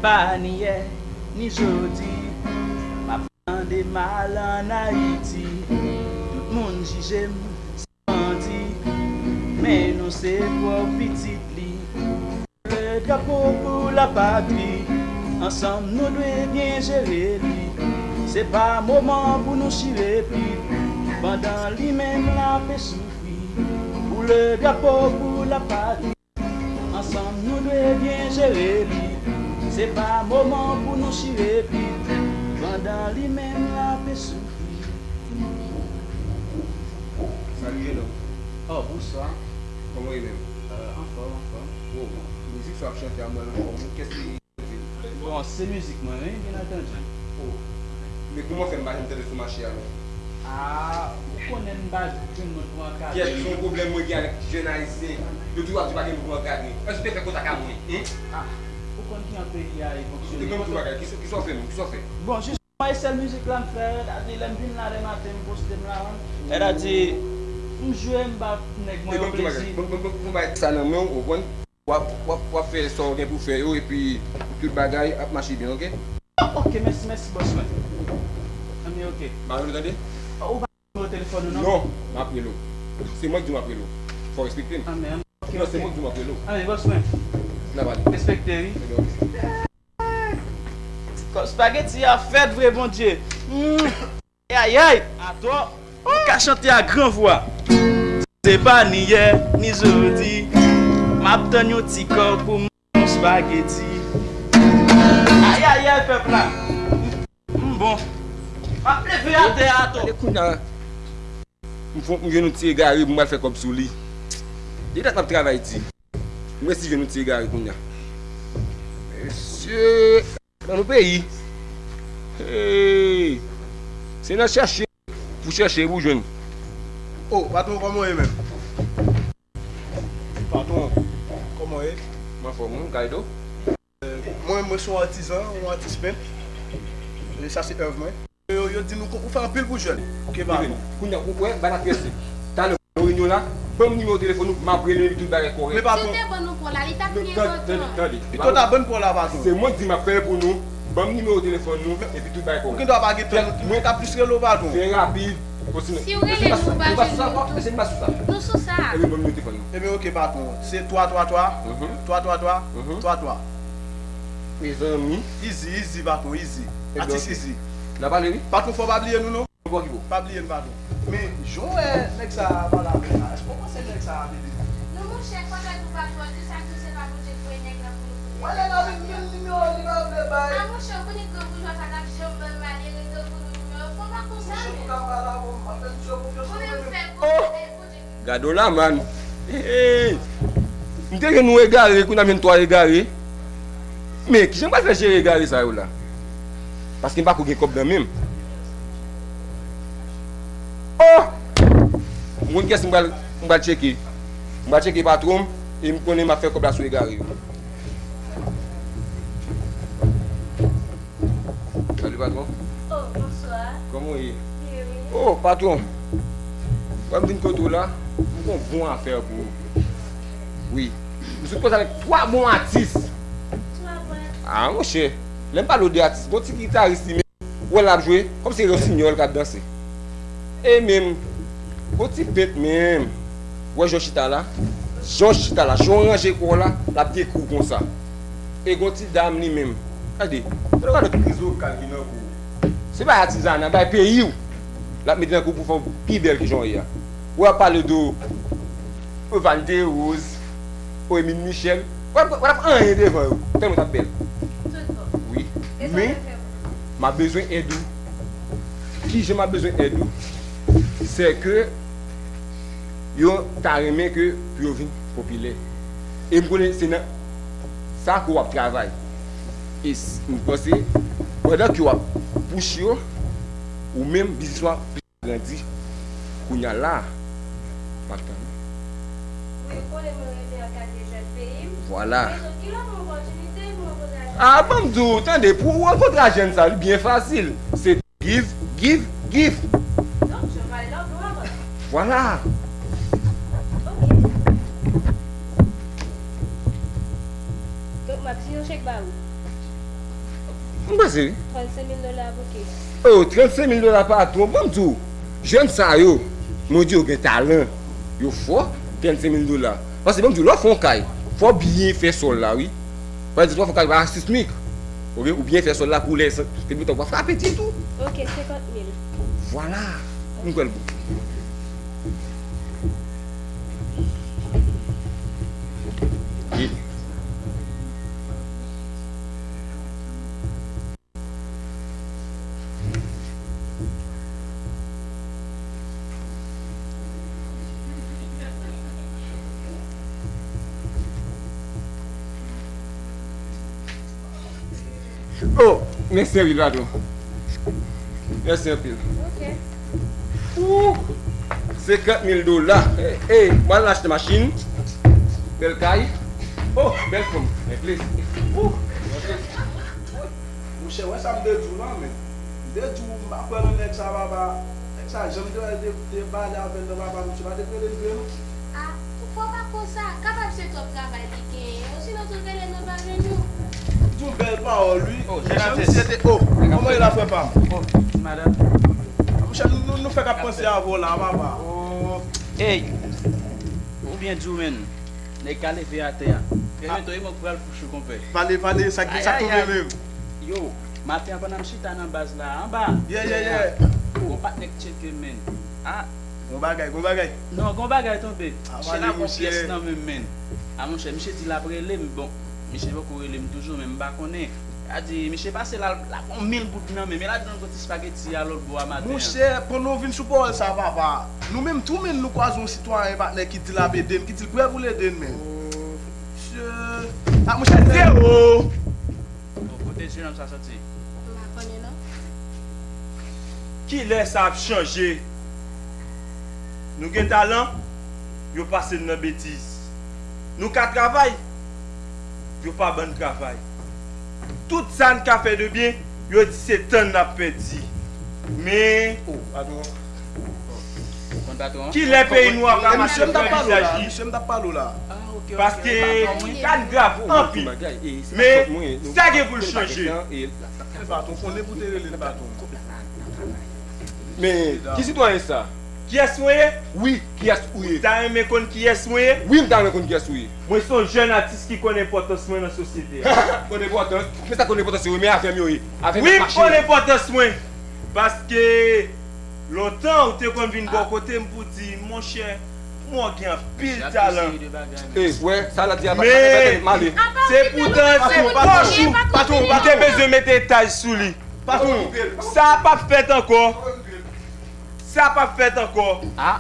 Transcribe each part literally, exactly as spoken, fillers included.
pa ni yè, ni jodi, m ap tande mal ann Ayiti. Tout moun jije m se bandi, men nou se pwòp pitit li. Koulè drapo pou lapatri, ansanm nou dwe byen jere li. Se pa moman pou nou chire pit, pandan li menm l ape soufri. Koulè drapo pou lapatri, ansanm nou dwe byen jere li. Se pa moman pou nou chire pit, pandan li menm l ape soufri. Salut, jeune homme. Oh, bonsoir. Kòman w ye menm? Euh, anfòm, anfòm. Oh, mizik sa w ap chante a, mwen anfòm. Kiyès ki Bon, se mizik mwen, wi, byen antandi. Oh. Men kòman fè m pa janm tande sou mache a, non? Ah, ou konnen m pa jwenn moun pou ankadre m. Kiyès, se yon pwoblèm mwen gen avèk jèn ayisyen. Yo toujou ap di pa gen moun pou ankadre. Èske w te fè kontak a mwen, hein? Ah, ou konn kijan peyi a ye fonksyone. E ban m tou bagay, kisa, kisa w fè menm? Kisa w fè? Bon, jis E sèl mizik la m fè, sètadi lè m vin la dematen, m poste m la, sètadi m jwe, m ba nèg mwen yo plezi. Bon, bon, bon, bon, bay sa nan men w, ou konprann? W ap, w ap, w ap fè sa w gen pou fè yo, epi tout bagay ap mache byen, oke? Oh, oke, mèsi, mèsi, bòs mwen. Anben, oke. M pa rele w tande? Oh, ou pa nimewo telefòn ou, non? Non, m ap rele w. Se mwen k di w m ap rele w. Fò w respekte m. Anben, anben, oke, oke. Non, se mwen k di w m ap rele w. Anben, bòs mwen. N a pale. Respekte, wi. Ebyen, oke. Kòb spageti a fèt vre, Bondye. Mm. Ayayay! Atò, ou ka chante a gran vwa. Se pa ni yè, ni jodi. M ap tann yon ti kòb pou m yon spageti. Ayayay, pèp la. M bon. M ap leve atè a atò. Gade kounye a. M fon, m jwenn yon ti egare pou m al fè kòb sou li. De dat m ap travay di. M resi jwenn yon ti egare kounye a. Mesye, nan nou peyi. Hey! Se nan chèche pou chèche pou jwenn. Oh, patwon, kòman w ye menm? Patwon, kòman w ye? M anfòm, wi, Kaydo. Mwen, mwen se yon atizan, yon atis pent. E sa se èv mwen. Yo, yo di nou ou fè anpil pou jèn. Oke, patwon. Kounye a, ou wè, bagay la prese. Talè, nan reyinyon la, ban m nimewo telefòn ou, m ap rele epi tout bagay kòrèk. Men patwon. Si w te ban nou pon la, li t ap pi enpòtan. Tande, tande. Pito w ta ban n pon la, patwon. Se mwen k di m ap fè l pou nou, ban m nimewo telefòn nou, epi tout bagay kòrèk. Ou gen dwa pa gen tan, nou t ap plis rele w, patwon. Fè rapid. Si w rele nou, ou pa jwenn nou tou. Nou sou sa. Ebyen, ban m nimewo telefòn nou. Ebyen, oke, patwon. Se twa twa twa, twa twa twa, twa twa. Mezanmi. Easy, easy, patwon, easy. Atis easy. N a pale, wi. Patwon, fò w pa bliye nou, non. Bò ki bò? Pa bliye n, patwon. Men, jan w wè nèg sa a pale avè w la, èske w panse nèg sa a vle di? Non, monchè, fò nèg ou pa twò di sa, tou se pa Bondye k voye nèg nan pou nou. Wè, nèg la vin, vin nimewo li pa vle bay. A, monchè, ou konnen gran boujwa sa t ap janm ban malere gran granmoun nimewo. Fò pa konsa, men. Monchè, pou ka pale avè w, m ap fè misye konfyans. Ou menm fè konfyans, men Bondye. Gade w la, man. Hey, m te jwenn yon egare, kounye a m jwenn twa egare. Men, kijan m pral fè jere egare sa yo la? Paske m pako gen kòb nan men m. Oh! M konn kiyès m pral, m pral tcheke. M pral tcheke patwon m, e m konnen m ap fè kòb la sou egare yo. Salut, patwon. Oh, bonswa. Kòman w ye? Byen, wi. Oh, patwon. Wè m vin kote w la, m gon bon afè pou ou. Wi. M sot koze avèk twa bon atis. Twa bon atis? Ah, monchè. Lè m pale w de atis, gon ti gitaris li menm, ou wè l ap jwe, kòmsi se yon sinyòl k ap danse. E menm, gon ti pent menm. Ou wè jan w chita la? Jan w chita la, jan w ranje kò w la, l ap dekri w konsa. E gon ti dam li menm. Gade, gade, gade lòt kriz vokal ki nan kou. Se bay atizana, bay peyi w. L ap mete nan kou pou fè w pi bèl ki jan w ye a. Ou ap pale de Eval Derose, o Emile Michel. Ou ap, ou ap anyen devan yo. Tèlman t ap bèl. Tout bon. Wi. Men, m ap bezwen èd ou. Kijan m ap bezwen èd ou? Sè ke yo ta renmen ke pou yo vin popilè. E m konnen se nan sa ke w ap travay. E s-, m panse, pandan ke w ap pouch yo, ou menm, biznis ou ap grandi. Kounye a la, m ap tann ou. Wi, ou konnen mwen renmen ankadre jèn peyi m. Vwala. Men tou, ki lòt opòtinite pou rankontre a jèn? A, ban m di w, tande, pou w rankontre a jèn sa, li byen fasil. Se Give, give, give. Donk, jan w pale la, ou gen yon avans. Vwala. Oke. Donk, m ap siyen yon chèk ba ou. M panse wi. Trannsenk mil dola, avoka. Oh, trannsenk mil dola patwon. Bon, m di w, jèn sa yo, mwen di yo gen talan. Yo fò, trannsenk mil dola. Paske bon, m di w, lè w fè yon kay, fò w byen fè sòl la, wi. Pa egzanp, lè w fè yon kay pa sismik, oubyen, ou byen fè sòl la pou lè, se, se pou w pa frape ditou. Ok, senkant mil. Vwala. M kwè l bon. Ye. Oh, mèsi anpil, patwon. Mèsi anpil. Ok. Ooh, senkant mil dola. Ey, ey, mwen al achte machin. Bèl kay. Oh, bèl fanm. Mwen plezi. Ooh, mwen plezi. Monchè, wè sa m te di w lan, men. M te di w, m pa kwè nan nèg sa, papa. Nèg sa, jan m te wè l te, te pale avè l nan, papa, misye pa te rele l vre, non. Ah, fò pa konsa. Kapab se twòp travay li genyen. Osinon, tou rele nou pa jwenn nou. Di yon bèl pawòl, wi. Oh, jan misye te, oh, kòman e la, frè pa m? Oh, madanm. Monchè, nou, nou, nou fèk ap panse avè w la, papa. Oh, ey, ou byen di w, menn. Nèg ka leve atè a. Remeto, e mwen k pral kouche, konpè. Pale, pale, sa k, sa k tonbe menm? Yo, maten an, pandan m chita nan baz la, anba. Yeah, yeah, yeah. Gon patnè k tcheke m, menn. Ah. Gon bagay, gon bagay. Non, gon bagay tonbe. Misye la gon pyès nan men m, menn. Ah, monchè, misye di l ap rele m. Bon, misye poko rele m toujou, men m pa konnen. Sa di, misye pase la, la pran mil goud nan men m, e la di nan gon ti spageti a lòt bò a maten an. Monchè, pandan w vin sou pawòl sa, papa, nou menm tou, menn, nou kwaze yon sitwayen patnè ki di l ap ede n, ki di l prè pou l ede n, menn. Monchè, ah, monchè, zewo! Bon, kote jenòm sa soti? M pa konnen, non. Kilè sa ap chanje? Nou gen talan, yo pase n nan betiz. Nou ka travay, yo pa ban n travay. Tout sa n ka fè de byen, yo di se tan n ap pèdi. Men, oh, patwon. Ou konn patwon an? Kilè peyi nou a ka mache pran vizaj li? Misye m t ap pale w la. Paske ka n grav anpil. Men sa gen pou l chanje. Patwon, konnen pou te rele l patwon. Men, ki sitwayen sa? Kiyès mwen ye? Wi, kiyès ou ye? Ou ta renmen konn kiyès mwen ye? Wi, m ta renmen konn kiyès ou ye. Mwen se yon jèn atis ki konn enpòtans mwen nan sosyete a. Konn enpòtans? Men sa konn enpòtans yo ye, men avè m yo ye. Avè m ap mache. Wi, m konn enpòtans mwen. Paske lontan ou te konn vin bò kote m pou di, monchè, mwen gen anpil talan. E, wè, sa l ap di a pa, pa, pa, pa, m ale. Men se poutan se pòch ou, ou te bezwen mete etaj sou li. Patwon, sa p ap fèt ankò. Sa p ap fèt ankò. Ah,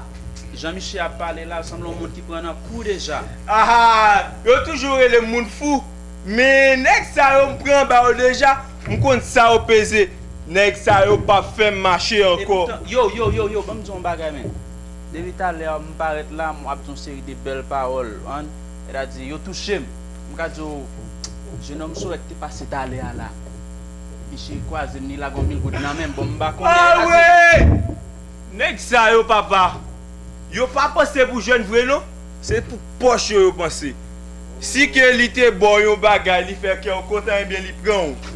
jan misye ap pale la, sanble yon moun ki pran nan kou deja. Aha, yo toujou rele m moun fou. Men nèg sa yo m pran anba yo deja, m konn sa yo peze. Nèg sa yo p ap fè m mache ankò. Yo, yo, yo, yo, ban m di w yon bagay, men. Depi talè a, m parèt la, m ap di yon seri de bèl pawòl, an, sètadi, yo touche m. M ka di w, jenòm Sorèk te pase talè a la. Misye kwaze m, li lage yon mil goud nan men m, bon, m pa konnen. Ah, wi! Nèg sa yo, papa, yo pa panse pou jèn vre, non. Se pou pòch yo, yo panse. Si ke li te ba w yon bagay, li fè kè w kontan, ebyen, li pran w.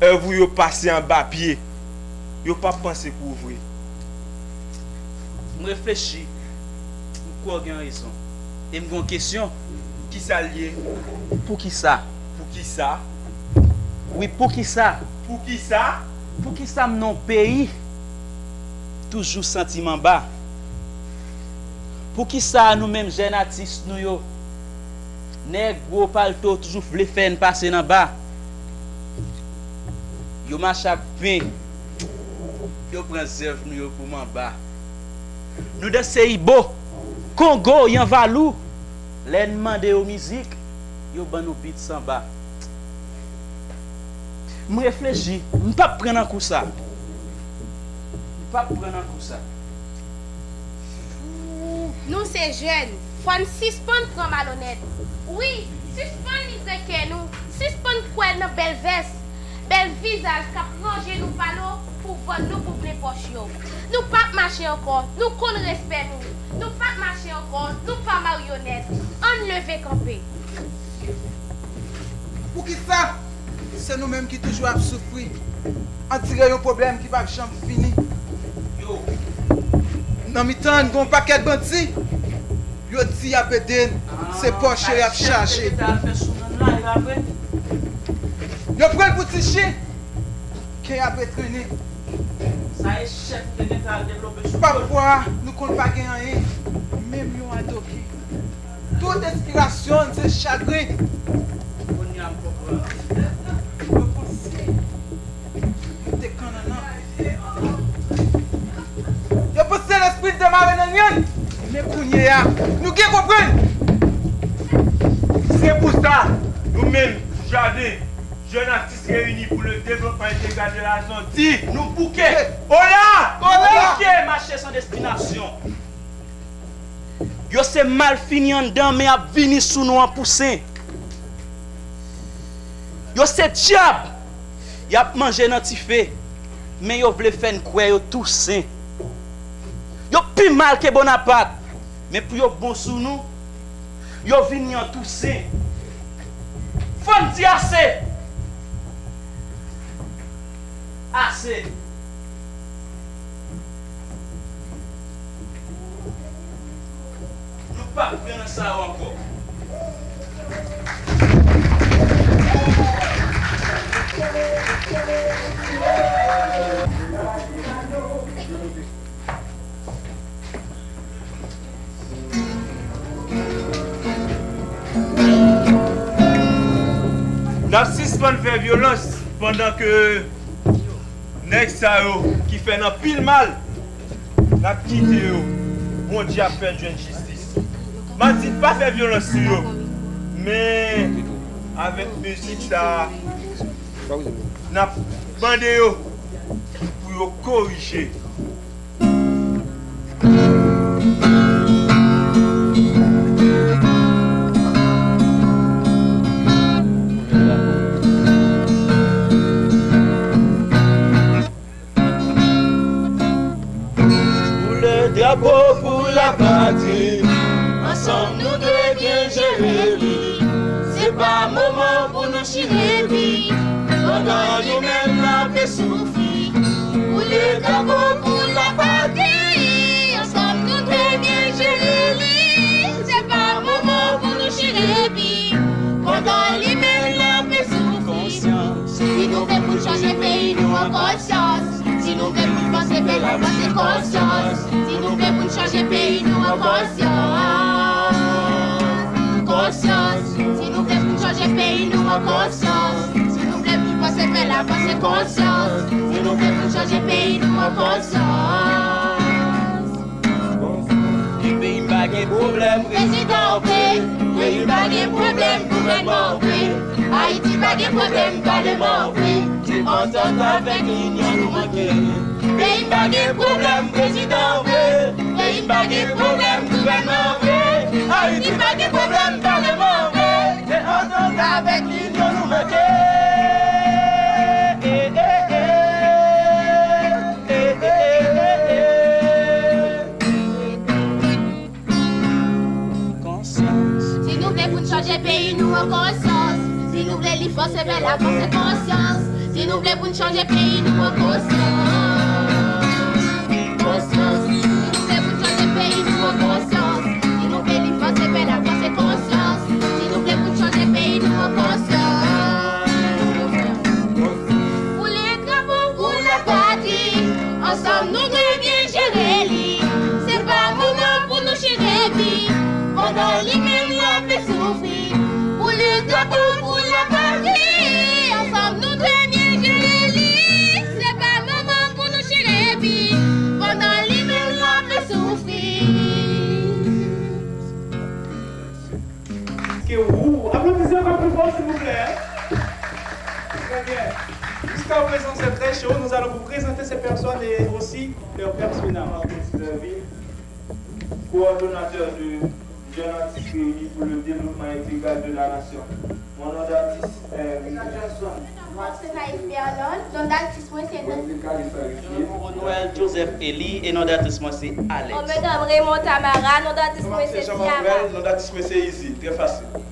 Èv ou yo pase anba pye. Yo p ap panse pou ou vre. M reflechi, m kwè w gen rezon. E m gen yon kesyon. Kisa l ye? Poukisa? Poukisa? Wi, poukisa? Poukisa? Poukisa m nan yon peyi toujou santi m anba? Poukisa nou menm jèn atis nou yo, nèg gwo palto toujou vle fè n pase n anba? Yo mache ak pen, yo pran zèv nou yo pou manba. Nou danse ibo, kongo, yanvalou. Lè n mande yo mizik, yo ban nou beat sanba. M reflechi, m p ap pran nan kou sa. M p ap pran nan kou sa. Nou se jèn, fò n sispann pran malonèt. Wi, sispann livre kè nou, sispann kwè nan bèl vès, bèl vizaj k ap ranje nou pano pou vann nou pou plen pòch yo. Nou p ap mache ankò, nou konn respè nou. Nou p ap mache ankò, nou pa maryonèt. Ann leve kanpe. Poukisa? Se nou menm ki toujou ap soufri. Andire yon pwoblèm ki p ap janm fini. Yo. Nan mitan n, gen yon pakèt bandi. Yo di y ap ede n. Se pòch yo y ap chache. Yo pran l pou ti chen. Ke y ap etrennen. Sa e chèf te gentan al devlope sou kòl. Pafwa, nou konn pa gen anyen. Menm yon adoki. Tout enspirasyon n se chagren. Kounye a m konprann. Yo panse nou te kannannan. Yo panse lespri n te mare nan lyann. Men kounye a, nou gen konprann. Se pou sa, nou menm, Jaden, Jeunes Artistes Réunis pour le Développement Intégral de la Nation, di, nou bouke. Ola! Ola! Bouke mache san destinasyon. Yo se malfini anndan, men y ap vini sou nou an pou sen. Yo se dyab, y ap manje nan dife, men yo vle fè n kwè yo tou sen. Yo pi mal ke Bonapat, men pou yo bon sou nou, yo vini an tou sen. Fò n di ase! Ase! Nou p ap pran nan sa yo ankò. N ap sispann fè vyolans pandan ke nèg sa yo ki fè n anpil mal, n ap kite yo. Bondye ap fè n jwenn jistis. M a di n pa fè vyolans sou yo, men avèk mizik sa a, n ap mande yo pou yo korije. Koulè drapo pou lapatri, ansanm nou dwe byen jere li. Se pa moman pou nou chire pi, pandan li menm l ape soufri. Koulè drapo pou lapatri, ansanm nou dwe byen jere li. Se pa moman pou nou chire pi, pandan li menm l ape soufri. Si nou vle pou n chanje peyi nou an konsyans, si nou vle pou n panse bèl avanse konsyans, si nou vle pou n chanje peyi nou an konsyans, konsyans, si nou vle pou n chanje peyi nou an konsyans, si nou vle pou n panse bèl avanse konsyans, si nou vle pou n chanje peyi nou an konsyans. Epi m pa gen pwoblèm prezidan vre, peyi m pa gen pwoblèm gouvènman vre, Ayiti pa gen pwoblèm paleman vre, se antant avèk linyon nou manke. Peyi m pa gen pwoblèm prezidan vre, peyi m pa gen pwoblèm gouvènman vre, Ayiti pa gen pwoblèm paleman vre, se antant avèk linyon nou manke. Konsyans. Si nou vle pou n chanje peyi nou an konsyans, si nou vle li fò se bèl avanse konsyans, si nou vle pou n chanje peyi nou an konsyans, konsyans. Si nou vle pou n chanje peyi nou an konsyans, si nou vle li fò se bèl avanse konsyans, si nou vle pou n chanje peyi nou an konsyans. Pou lè drapo pou lapatri, ansanm nou dwe byen jere li. Se pa moman pou nou chire pi, pandan li menm l ape soufri. Pou lè drapo pou lapatri, ansanm nou dwe byen jere li. Se pa moman pou nou chire pi, pandan li menm l ape soufri. Ke ou, aplodisez encore plus fort, s'il vous plaît. Très bien. Jusqu'à présent, c'est très chaud. Nous allons vous présenter ces personnes et aussi leur persona. Marcus Derville, coordonnateur de Jeunes Artistes Réunis pour le Développement Intégral de la Nation. Mon nom d'artiste est Richard Johnson. Mwen se Naïf Vernon, non d'atis mwen se Wendy Calista Rivière. Jean Noël Joseph Elie, e non d'atis mwen se Alex. Mwen se Raymond Tamara, non d'atis mwen se Ciara. Mwen se Jean Manuel, non d'atis mwen se Easy. Très facile.